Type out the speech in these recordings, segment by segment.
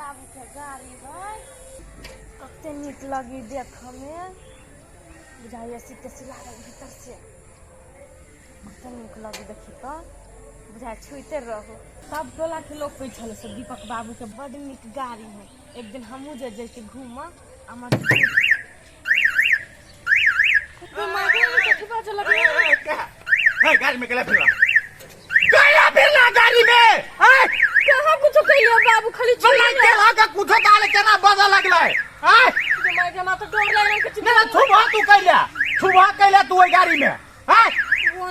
बाबू के गाड़ी है, कते नीक लगी देखऽ में। बुझाइए एसी तेसी लागल भीतर से, कते नीक लगी देखी तऽ बुझाइ छुइते रहू। सब टोला के लोग कहै छलै से दीपक बाबू के बड नीक गाड़ी है, एक दिन हमहूँ जे जैती घूमऽ। हमर कथी बाजऽ लगलै? है गाड़ी में केला फिरला, केला फिरला गाड़ी में है? कहाँ कुछो कहियो बाबू, खाली बल्ला केला के कुछो डाले केना बजऽ लगलै है? माय जना तो डर लागल के। नहीं, छुबा तू कैला, छुबा कैला तू ओहि गाड़ी में है?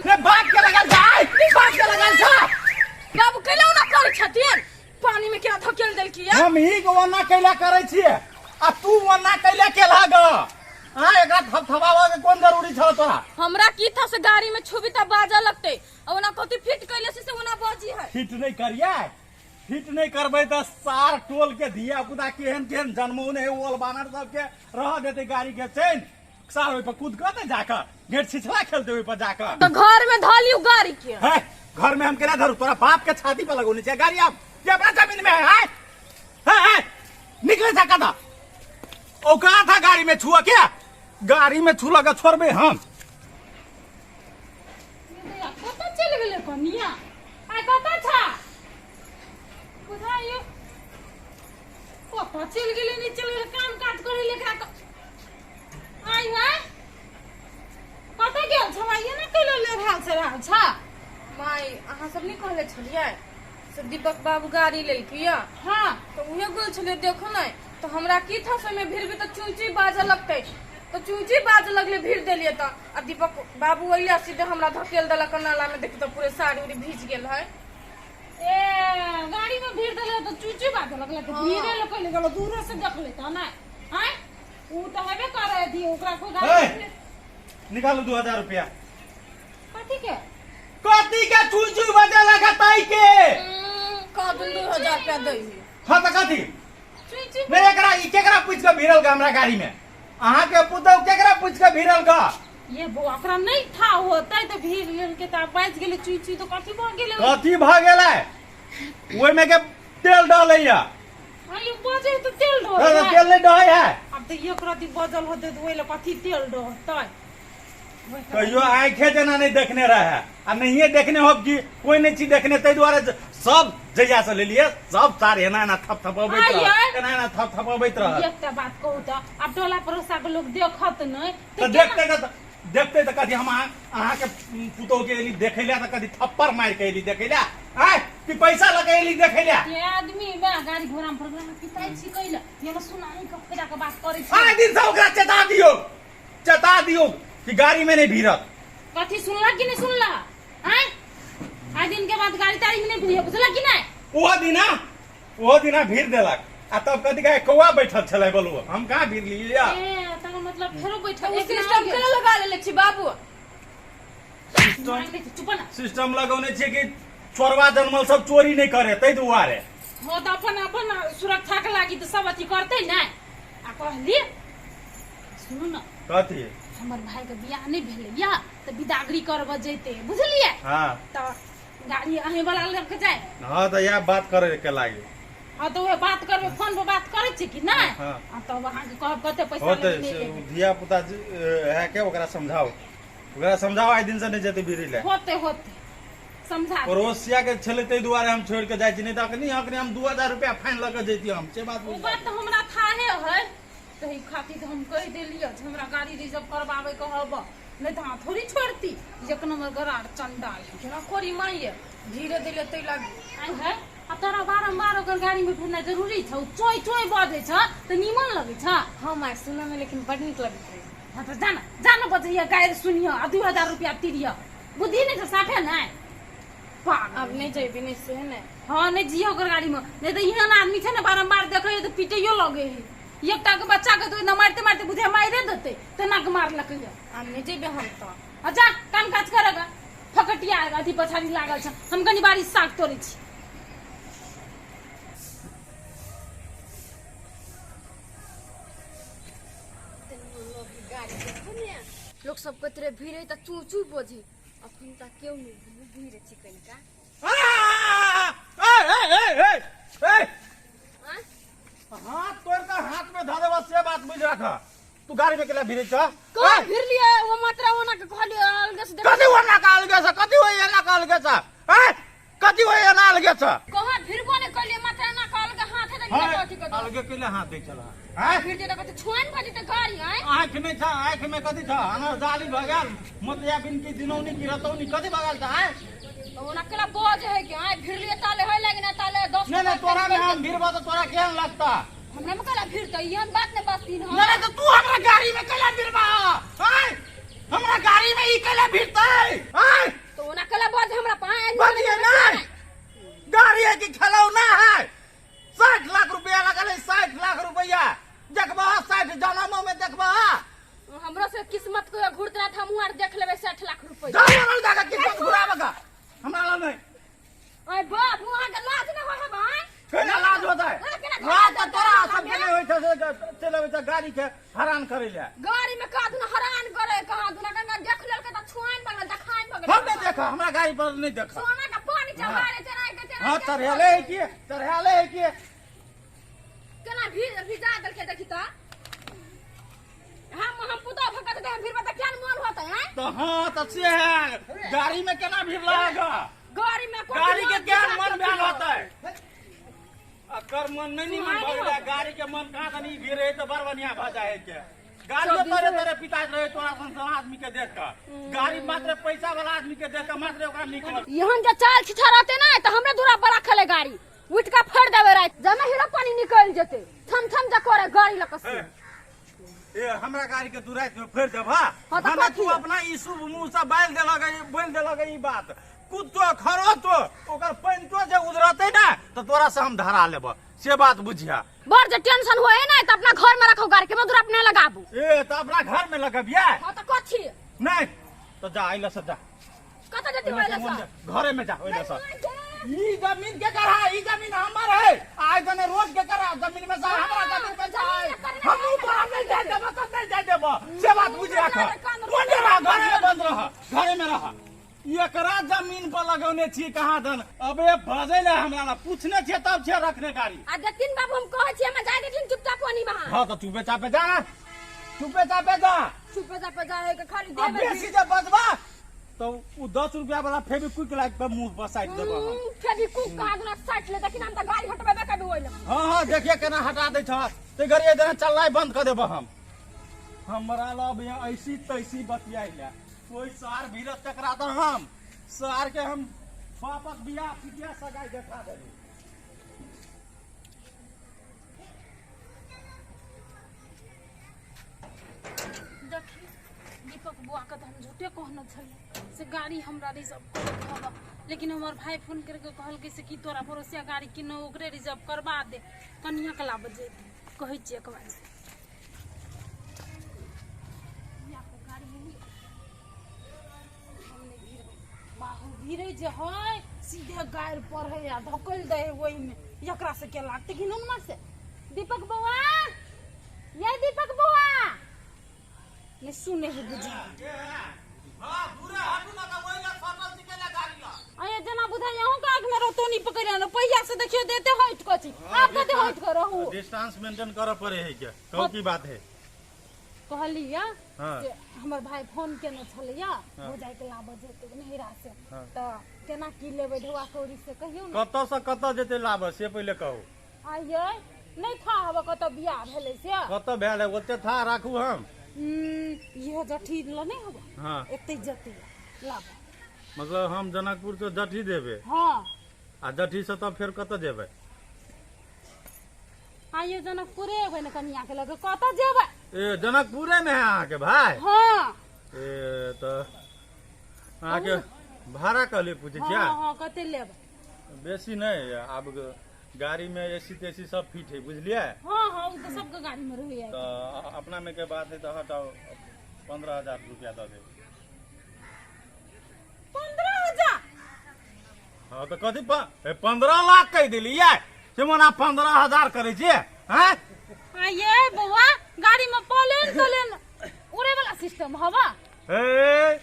ने बात के लगल छै, बात के लगल छै। बाबू कैला ओना करै छथिन? पानी में केना धकेल देलकी? हम ही के ओना कैला करै छियै आ तू ओना कैला केलह ग? हाँ, एकरा थपथपाबऽ के कोन जरूरी छल तोरा? हमरा की था से गाड़ी में छुबी त बाजा लगते, आ ओना कथी फिट कैले से ओना बजी है। फिट नहीं करिए, फिट नहीं करबै तऽ सार टोल के धिया पुता केहन केहन जन्मौने है, ओल बानर सबके रह देते गाड़ी के चैन। सार ओहि पर कूद कऽ तऽ जाकऽ गेट छिछला खेलते ओहि पर जाकऽ। तो घर में धऽ लियौ गाड़ी के। है घर में हम केना धरू? तोरा बाप के छाती पर लगौने छै गाड़ी, आब ये अपना जमीन में है। है है, है निकले जा कदा औकात था गाड़ी में छुआ क्या? गाड़ी में छुला के छोड़बे हम? कतऽ चलि गेलै कनिया आइ? कतऽ छा बुझाइयो, कतऽ चलि गेलै? नहि चलि गेलै काम काज करै ले एकरा। आइ है कतऽ गेल छौ? आइए ने कैले ले रहल से रहल छा। माय, अहाँ सब नहीं कहले छलियै से दीपक बाबू गाड़ी लेलकै? हाँ। तऽ उहे गेल छलियै देखो नहीं तऽ हमरा की था से ओहिमे भीड़ भी तऽ चूं चूं बाजऽ लगतै, तऽ चूं चूं बाजऽ लगलै, भीड़ देलियै तऽ आ दीपक बाबू अइला सीधे हमरा धकेल देलक नाला में। देखी तऽ पूरे साड़ी उड़ी भीज गेल है। ए, गाड़ी में भीड़ देले तऽ चूं चूं बाजऽ लगलै तऽ? हाँ। भीड़े लऽ कैले गेलो, दूरे से देखले तऽ नहि। आँय, उ तऽ हेबे करे अथी ओकरा कोई ए! गाड़ी। निकालू 2000 रुपया। कथी के? कथी के चुई चुई बजे लगा ताई के? कह दिन 2000 रुपया दै। हाँ तऽ कथी? चुई चुई। नहीं, एकरा ई केकरा पूछ के भिड़ल गा हमरा गाड़ी में? अहाँ के पुतहु केकरा पूछ के भिड़ल गा? ये बौआ, ओकरा नहीं था होतै तऽ भीड़ लेलकै तऽ आब बाजि गेलै चुई चुई तऽ कथी भऽ गेलै? कथी भऽ गेलै? ओहिमे के तेल डलैया। हाँ, ये बजै तऽ तेल तो डहै? तेल नहीं डहै है। आब तऽ एक रति बजल होतै तऽ ओहि लए कथी तेल डहतै? कहियो आँखे जेना नहीं देखने रहे आ नहिये देखने हो कि कोई नहीं चीज देखने, ताहि दुआरे सब जहिया से लेलिए सब सार एना एना थप थपबैत आइ रह, यै। एना एना थप थपबैत रह। एकटा बात कहू तऽ, आब टोला पड़ोसा के लोग देखत नहि? तऽ देखते तऽ, देखते तऽ कथी? हम अहाँ के पुतोह के एली देखै ले तऽ कथी थप्पड़ मारि के एली देखै ले आय कि पैसा लऽ के एली देखै ले? ये आदमी में गाड़ी घोड़ा में पड़ल पिताई छी कैला ये में सुनाई के फायदा के बात करै छी। आइ दिन से ओकरा चेता दियौ, चेता दियौ कि गाड़ी में नहीं भिड़त। कथी सुनला कि नहीं सुनला? आय, आइ दिन के बाद गाड़ी ताड़ी में नहीं भिड़ियो, बुझला कि नहीं? ओहो दिना, ओहो दिना भीड़ देलक आ तब कथी कहे, कौआ बैठल छलै बोलू, हम कहाँ भिड़लियै या? ए, तकर मतलब फेरो बैठल ओ एक दिना सिस्टम आओर गेल। केना लगा लेले छी बाबू? सिस्टम चुप ना। सिस्टम लगौने छियै कि चोरवा जनमल सब चोरी नहीं करे, ताहि दुआरे। हो तऽ अपन अपन सुरक्षा के लागी तऽ सब अथी करतै ने। आ कहली, सुनू ने। कथी? हमर भाई के बियाह नहीं भेलै या तऽ बिदागरी करबऽ जैते, बुझलियै? हाँ। तऽ गाड़ी अहीं वाला लऽ के जाय। हाँ, तऽ इएह बात करे के लागी। हाँ, तऽ उहे बात करबै, फोन पर बात करै छियै कि नहि? हाँ। आ तब अहाँके कहब कते पैसा होतै लेबै, नहि से लेबै। धिया पुता है के, ओकरा समझाओ, ओकरा समझाओ, आइ दिन से नहीं जेतै बीड़ी ले। होते होते, समझा देबै। पड़ोसिया के छलै ताहि दुआरे हम छोड़ि के जाइ छी, नहीं तऽ अखनी अखनी हम 2000 रुपया फाइन लऽ के जैती हम, से बात ओ बुझि। बात तऽ हमरा थाहे है, तही खातिर तऽ हम कहि देलियै जे हमरा गाड़ी रिजर्व करबाबै के हब, नहि तऽ अहाँ थोड़ी छोड़ती। एक नंबर गरार चंडाल है। केना करी माइये, धीरे धीरे तै लागी। आइ है, आ तोरा बारम्बार ओकर गाड़ी में फिरनाइ जरूरी छौ? चोय चोय बजै छ तऽ नीमन लगै छ? हाँ माय, सुनऽ में लेकिन बड नीक लगैत रहे। हाँ तऽ जाना, जाना, बजैया गारि सुनिह आ 2000 रुपया तिरिह। बुद्धि नहि छ साफे? नहि पागल। आब नहि जेबी नहि से ने। हाँ, नहि जियो ओकर गाड़ी में, नहि तऽ एहन आदमी छै ने, बारम्बार देखै है तऽ पिटैयो लगै है। एकटा के बच्चा के तऽ मारते मारते बुझे मारे देतै तेना के मारलकै। आब नहि जेबै हम तऽ। आ जा, काम काज करेगा। फकटिया अथी पछाड़ी लागल छ। हम कनी बारी साग तोड़ै छी। गाड़ी देखू ने, लोक सब कहैत रहे भीड़ है तऽ चू चू बजे, अखन तक केओ नहि भीड़ छै कनिका। ए, ए, ए, ए, ए, आँय? में धऽ देबऽ से बात बुझि राख। तू गाड़ी में केला भिड़ै छ? कहाँ भिड़ लिए वो मात्रा ओना के कहलिए अलगे से देख। कथी ओना के अलगे से? कथी होय एना के अलगे से? हैं, कथी होय एना अलगे से? कहाँ भिड़बो ने कहलिए मात्रा एना के अलगे हाथ दे के अथी कर। अलगे केला हाथ दै छला? हैं, भिड़ जे तऽ छुआन भऽ जेतै गाड़ी। आँय, आँखि नहि छ? आँखि में कथी छ? अनर जाली भऽ गेल? मोतियाबिन की दिनौनी की रतौनी कथी भऽ गेल छ? आँय, तऽ ओना केला बज है कि आँय भिड़लिए ताले होय लागे ना ताले 10। नहीं नहीं, तोरा में हम भिड़बा तो तोरा केहन लगता? हमरा में केला भिड़तै? एहन बात नहि बजतीन हम। नहीं नहीं, तो तू हमरा गाड़ी में केला भिड़बा? आँय, हमरा गाड़ी में ई केला भिड़तै? आँय, तऽ ओना केला बज हमरा पाँय? बजिए नहीं, गाड़ी है कि खेलौना है? 60 लाख रुपया लगल है, 60 लाख रुपया देखबा, 60 जनमो में देखबा। हमरो से किस्मत को घुरत रहा, हमहूँ आर देख लेबै 60 लाख रुपया। जा लगल जाके किस्मत घुराबा हमरा लग नहीं। आय बाप, वहाँ के लाज नहि होइ है भाई? केना लाज होता है? लाज तऽ तोरा सबके नहि होइ छै से चलि अबै छै गाड़ी के हरान करै लए। गाड़ी में कहाँ दुना हरान करे, कहाँ दुना गंगा देख लेलकै तऽ छुआइन भऽ गेल, देखाइन भऽ गेल। हम नहि देखा, हमरा गाड़ी पर नहि देखा। सोना के पानी चढ़ा रे चढ़ा के चढ़ा। हाँ, चढ़ेले है कि चढ़ेले है कि केना भिजा देलकै देखी तऽ। हम पुतोह भऽ कऽ तऽ भिड़बै तऽ केहन मोन होतै? हैं, तऽ हाँ, तऽ से है गाड़ी में केना भीड़ लागा? गाड़ी में कोन गाड़ी के मन केहन भिजा मन देलकै? भेल होतै? अकर मन नहीं निमन भऽ गेलै। गाड़ी के मन कहाँ तनी भीड़ रहे तऽ बड़ बढ़िया भऽ जाइ है के गाड़ियो तरे तरे पिता रहे तोरा सन सन आदमी के देख कऽ। गाड़ी मात्र पैसा वाला आदमी के देख कऽ मात्र ओकरा निक लग। एहन जे चाल छिछा रहते ना तऽ हमरे दूरा पर रखले गाड़ी उठि कऽ फोड़ि देबै राति जमे हीरो पानी निकलि जेतै थम थम जे करे गाड़ी लऽ कऽ से। ए, हमरा गाड़ी के तू राति में फेर देबा? हाँ, तऽ हमरा कथी? तू अपना ई शुभ मुंह से बाजि देलक बोलि देलक ई बात, कुत्तो खरोतो ओकर पैंतो जे उधरतै ने तऽ तोरा से हम धरा लेब, से बात बुझिया। बड़ जे टेंशन होए ना तऽ अपना घर में रखो गाड़ी के, मधुर अपने लगाबू। ए, तऽ अपना घर में लगबियै? हाँ, तऽ कथी? नहीं तऽ जा अइला से, जा। कतऽ जेती ओइला से? घरे में जा ओइला से। ई जमीन के कर है? ई जमीन हमर है। आइ दने रोड के कर है? जमीन में से हमरा जमीन में से है। हम तोरा नहीं जाय देब तऽ नहीं जाय देब, से बात बुझि राख। बंद रह घरे में, बंद रह घरे में रह। एकरा जमीन पर लगौने छी कहाँ दन अबे बजै ले हमरा ला पूछने छियै तब छियै रखने गाड़ी। आ जतिन बाबू, हम कहै छियै हम जाय देथिन चुपचाप ओनी बहा। हाँ, तऽ चुपे चापे जा, चुपे चापे जा। चुपे चापे जाए के खाली आ देबै। बेसी जे बजबा तो उ 10 रुपया वाला फेविक्विक लाइट पे मुंह पर साइड देबो हम। फेविक्विक कहाँ दुना साइड ले देखिन, हम तऽ गाड़ी हटबेबे करबै ओइला। हाँ हाँ, देखिए केना हटा दै छ ते गाड़ी देने चलनाइ बंद कर देबो हम। हमरा लब यहाँ ऐसी तैसी बतियाइ ले कोई सार भीरत तकरा तऽ हम सार के हम बापक बियाह पिटिया सगाई देखा देबे। देखी दीपक बुआ के तऽ हम झूठे कहने छलियै से गाड़ी हमरा रिजर्व करैके हबऽ, लेकिन हमर भाई फोन करके कहलकै से कि तोरा भरोसिया गाड़ी किनो ओकरे रिजर्व करबा दे, कनिया के लाबऽ जेतै। कहै छियै एक बार बाहु भिड़ै जे है सीधे गारि पढ़ै आ धकलि दै है ओहिमे, एकरा से के लागतै कि नुनमा से। दीपक बौआ, ये दीपक बौआ, नहीं सुने है बुझा। हाँ, दूरे हटू ना तऽ ओहि लए सटल छी केला गाड़ी लए। अये जेना बुझाइ अहूँ के आँखि में रतौनी पकड़ि आनल, पहिया से देखियो देते हटि कऽ छी, आब कते हटि कऽ रहू। डिस्टेंस मेंटेन करऽ पड़े है के कहू की बात है? कहलिया हाँ। जे हमर भाई फोन केने छलैया, भौजाई के लाबऽ जेतै नैहरा से, हाँ। तऽ केना की लेबै ढौआ कौड़ी से कहियौ ने। कतऽ से कतऽ जेतै लाबऽ से पहिले कहू। आइये नहि था हबऽ कतऽ बियाह भेलै से? कतऽ भेल है ओते था राखू हम। इहो जठी लऽ नहि हबऽ? हाँ। एते जेतै लाबऽ। मतलब हम जनकपुर से जठी देबै? हाँ। आ जठी से तब फेर कतऽ जेबै? आइये जनकपुरे एबै ने कनिया के लऽ के, कतऽ जेबै? ए, जनकपुरे में है अहाँके भाई? हाँ। ए, तऽ अहाँके भाड़ा कहलियै पूछै छियै? हाँ हाँ, कते लेबै? बेसी नहि, आब गाड़ी में एसी तेसी सब फिट है, बुझलियै? हाँ हाँ, ओ तऽ सबके गाड़ी में रहैया। तऽ अपना में के बात है तऽ हटाउ, 15,000 रुपया दऽ देब। 15,000? हाँ, तऽ कथी 15 लाख कहि देलियै से मना 15,000 करै छियै? हैं, आइये बौआ, गाड़ी में प्लेन तलेन उड़े वाला सिस्टम हवा? हे,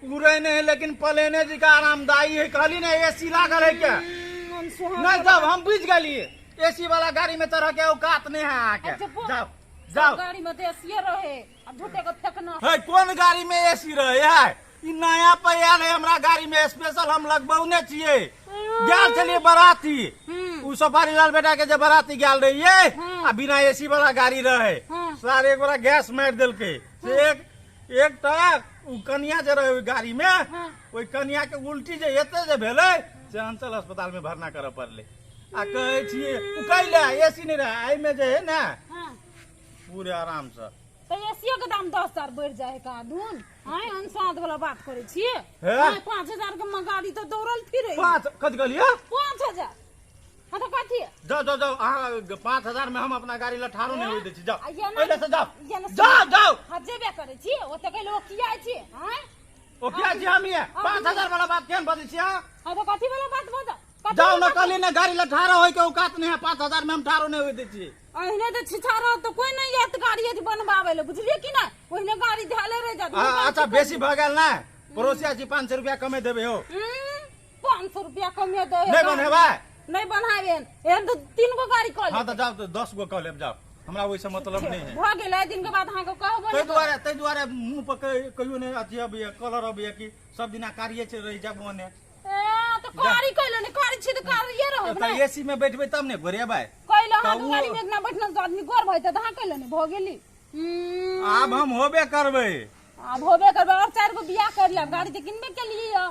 उड़े नहीं है लेकिन प्लेने जी का आरामदायी है, कहली ना एसी लागल है के नहीं। तब हम बुझि गेलियै। एसी वाला गाड़ी में चढ़ के औकात नहीं है अहाँके। अच्छा, जाओ जाओ। गाड़ी में तऽ एसीए रहे आ झूठे के फेकना। है कोन गाड़ी में एसी रहे है? ई नया पे आयल है हमरा गाड़ी में, स्पेशल हम लगबौने छियै। गेल छलियै बराती, उ सफारी लाल बेटा के जे बराती गेल रहियै आ बिना एसी वाला गाड़ी रहे, सारे एक गोरा गैस मारि देलकै। से एक एकटा उ कनिया जे रहे ओहि गाड़ी में, ओहि कनिया के उल्टी जे एते जे भेलै से अंचल अस्पताल में भरना करऽ पड़लै। आ कहै छियै उ कैले एसी नहि रहै, एहिमे जे है ने पूरे आराम से। तऽ एसीओ के दाम 10,000 बढ़ि जाइ है कहाँ आँय अनसाद वाला बात करै छियै। हे? आँय, 5,000 के गाड़ी तऽ दौड़ल फिरै। पाँच कथी कहलियै? 5,000। हाँ तऽ कथी? जाओ जाओ जाओ, अहाँ 5,000 में हम अपना गाड़ी लठारो नहीं होई दै छी। जाओ आ ये ना- पहिले से जाओ ये ना- जाओ जाओ। हाँ जेबे करै छी, ओते कहले ओ किया छी आँय? ओ किया छी हम ये 5,000 वाला बात केहन बजै छी अहाँ? हाँ तऽ कथी वाला बात बजऽ? कथी जाओ वाला ना बात? कहली ना गाड़ी लठारो होई के औकात नहीं है, 5,000 में हम ठारो नहीं होई दै छी। अहिने तऽ छिछा रहत तऽ कोई नहीं आयत गाड़ी अथी बनबाबै लए, बुझलियै कि नहि? ओहिने गाड़ी धैले रहि जायत। अच्छा बेसी भऽ गेल ना, पड़ोसिया छी 500 रुपया कमे देबै हो। 500 रुपया कमे दे। नहीं बनेबै? नहीं बनाबे, एहन तऽ 3 गो गाड़ी कऽ हाँ तऽ जाओ तऽ 10 गो कऽ लेब, जाओ हमरा ओहिसँ मतलब नहीं है। भऽ गेलै, दिन के बाद अहाँके कहबो ताहि दुआरे ताहि दुआरे मुँह पर कहियो नहि अथी अबैया, कलर अबैया कि सब दिना कारिये छै रहि जाब ओने। ए तऽ कारी कैले ने कारी छी तऽ कारिये रहब तऽ ने। एसी में बैठबै तब ने गोरेबै। कैले तऽ अहाँ ओ- गाड़ी में इतना बैठना तऽ आदमी गोर भऽ जेतै, तऽ अहाँ कैले ने भऽ गेली। आब हम होबे करबै। आब होबे करबै और 4 गो बियाह कर लेब, गाड़ी तऽ किनबे केलियै यऽ।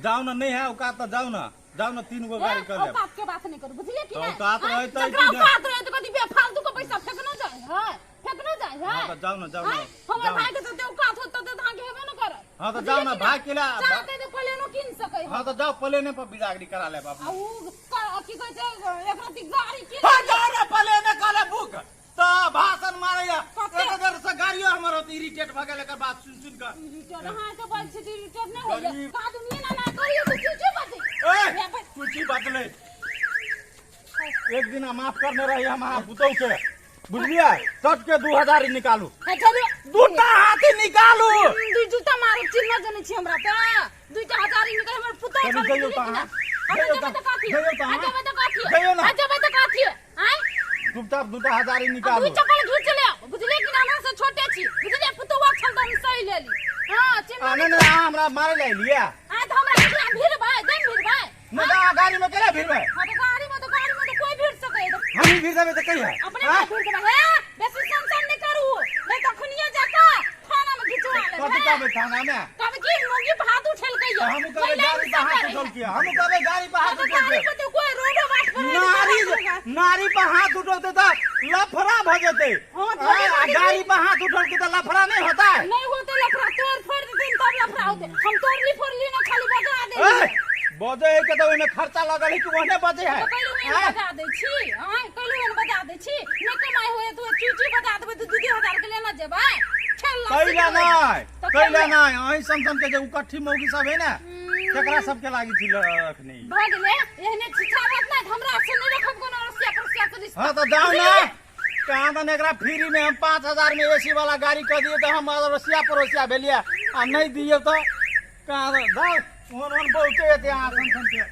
जाउ ने, नहीं है औकात तऽ जाउ ने, जाउ ने 3 गो गाड़ी कर लेब। औकात के बात नहीं करू, बुझलियै कि तऽ नहि? औकात आँय, रहै तऽ जकरा की औकात रहै तऽ कथी बेफालतू के पैसा फेकनो जाइ है, फेकनो जाइ है। हाँ तऽ जाउ ने, जाउ ने, आँय, हमर जाउ। भाई के जते औकात होत तते तऽ अहाँके हेबे ने करत। हाँ तऽ जाउ ने, भाई के ला- चाहते तऽ प्लेनो कीन सकै है। हाँ तऽ जाउ प्लेने पर बिदागरी करा लेब अपना। आ उ की कहै छै एकरा ती गाड़ी कीन। हाँ जाउ ने प्लेने कऽ लेब बुक। तऽ भाषण मारैया कते? एक देर से गाड़ियो हमर होत इरिटेट भऽ गेल एकर बात सुनि सुनि कऽ। इरिटेट अहाँ के बात छै तऽ इरिटेट नहि होइया। गरीब। कादुनिये ना ना करियो तऽ चीचे बाजै। ए या बस। कुची बदले एक दिन माफ करने रही हम अहाँ पुतहु के, बुझलियै? टट के 2,000 निकालू। हे चलिए। दूटा हाथी निकालू। दुई जूता मारू, चिन्ह जनै छी हमरा तऽ। दुईटा हजारी निकाल हमर पुतहु कनी छल, जइयौ बुझलियै तऽ कि ना? अहाँ। हम जइयौ जेबै तऽ- तऽ कथी? जइयौ तऽ आ अहाँ। जेबै तऽ कथी? जइयौ ना। आ जेबै तऽ कथी? आँय? चुपचाप दूटा हजारी आ निकालू। दुई चप्पल घीच लेब, बुझलियै कि ना? हमरा से छोटे छी, बुझलियै? पुतहुआ छल तऽ हम सही लेली। हाँ, चिन्ह आ, नहि नहि, अहाँ हमरा मारै लए एलियै? आँय, तऽ हमरा एकरा भिड़बै, दम भिड़बै। नहि तऽ अहाँ गाड़ी में केना भिड़बै? हाँ तऽ गाड़ी में तऽ कोई भिड़ सकै है। हमही भिड़ देबै तऽ कहिया? अपने आँय? भिड़ देबै। हे, बेसी सनसन नहि करू, नहि तऽ अखनिये जाकऽ थाना में घिचवा लेब। कथी हे? कहबै थाना में? कहबै कि मौगी पर हाथ उठेलकै तऽ यऽ। हमहूँ कहबै कोई गाड़ी पर हाथ लाइन उठौलकै, हमहूँ कहबै गाड़ी पर हाथ तऽ गाड़ी उठौलकै। पर तऽ कोई रोडो बाट पर रहै तऽ नारी हाथ उठेलकै। नारी पर हाथ उठौतै तऽ लफड़ा भऽ जेतै। हाँ, तऽ आँय, आ गाड़ी पर हाथ उठौलकै तऽ लफड़ा नहि होतै? नहीं होते लफड़ा, तोड़ फोड़ देथिन तब लफड़ा होते। हम तोड़ली फोड़ली ना, खाली बजा ए, देली। बजै है के तऽ ओहिमे खर्चा लगल है कि ओहने बजै है? तऽ कैलू एहन आँय? बजा दै छी, आँय, कैलू एहन बजा दै छी। नहि कमाइ होए तऽ चूची बजा देबै तऽ 2-2 हजार के लेना जेबै। खेलला कैला सीख लेबै। नहि, तऽ कैला खेलला। नहि, अहीं सन सन के जे उकट्ठी मौगी सब है ने, तेकरा सबके लागी छी अखनी। भऽ गेलै, एहने छिछा बात नहि, हमरा से नहि रखब कोनो अड़ोसिया पड़ोसिया के रिश्ता। हाँ तऽ जाउ ने, कहाँ दन एकरा फ्री में हम 5,000 में एसी वाला गाड़ी कऽ दियै तऽ हम अड़ोसिया पड़ोसिया भेलियै, आ नहि दियै तऽ कहाँ दन जाउ, ओहन ओहन बहुते हेतै अहाँ सन सन के।